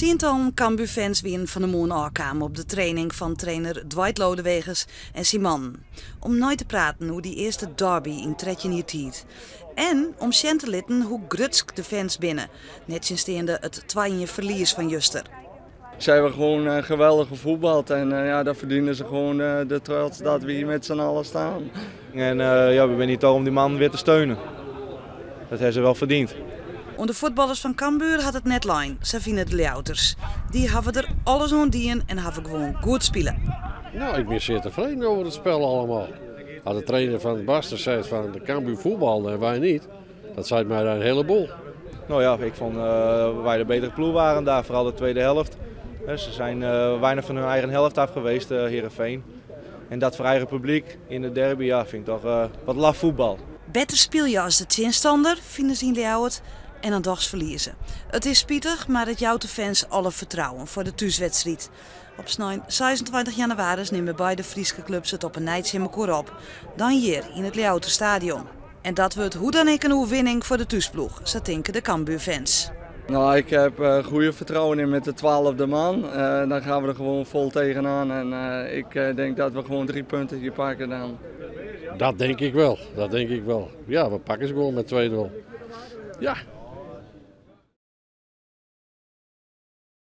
Tsientallen Cambuurfans wienen fan 'e moarn ôfkaam op de training fan trainer Dwight Lodeweges en syn mannen. Om nei te praten oer dy earste derby yn 13 jier tiid. En om sjen te litten hoe grutsk de fans binne, nettsjinsteande it 2-ien ferlies fan juster. Ze hebben gewoon geweldig gevoetbald en ja, daar verdienen ze gewoon de trots dat we hier met z'n allen staan. En ja, we zijn hier toch om die man weer te steunen. Dat hebben ze wel verdiend. Oan de fuotballers fan Cambuur hat it net lein, sa fine de Ljouwerters. Dy hawwe der alles oan dien en hawwe gewoan goed spile. Nou, ik ben zeer tevreden over het spel allemaal. Als de trainer van Basten zegt van de Cambuur voetbal en wij niet, dat zei mij een heleboel. Nou ja, ik vond wij de betere ploeg waren daar, vooral de tweede helft. Ze zijn weinig van hun eigen helft af geweest, Heerenveen. En dat voor eigen publiek in de derby, ja, vind ik toch wat laf voetbal. Better speel je als de tsjinstanner, fine se yn Ljouwert, en dan dochs ferlieze. It is spitich, mar it jout de fans alle fertrouwen foar de thúswedstriid. Op snein 26 jannewaris nimme beide Fryske klups it op 'e nij tsjin mekoar op. Dan hjir yn it Ljouwerter stadion. En dat wurdt hoe dan ek in oerwinning foar de thúsploech, sa tinke de Cambuurfans. Nou, ik heb goede vertrouwen in met de 12e man. Dan gaan we er gewoon vol tegenaan en ik denk dat we gewoon 3 punten hier pakken dan. Dat denk ik wel, dat denk ik wel. Ja, we pakken ze gewoon met 2-0. Ja.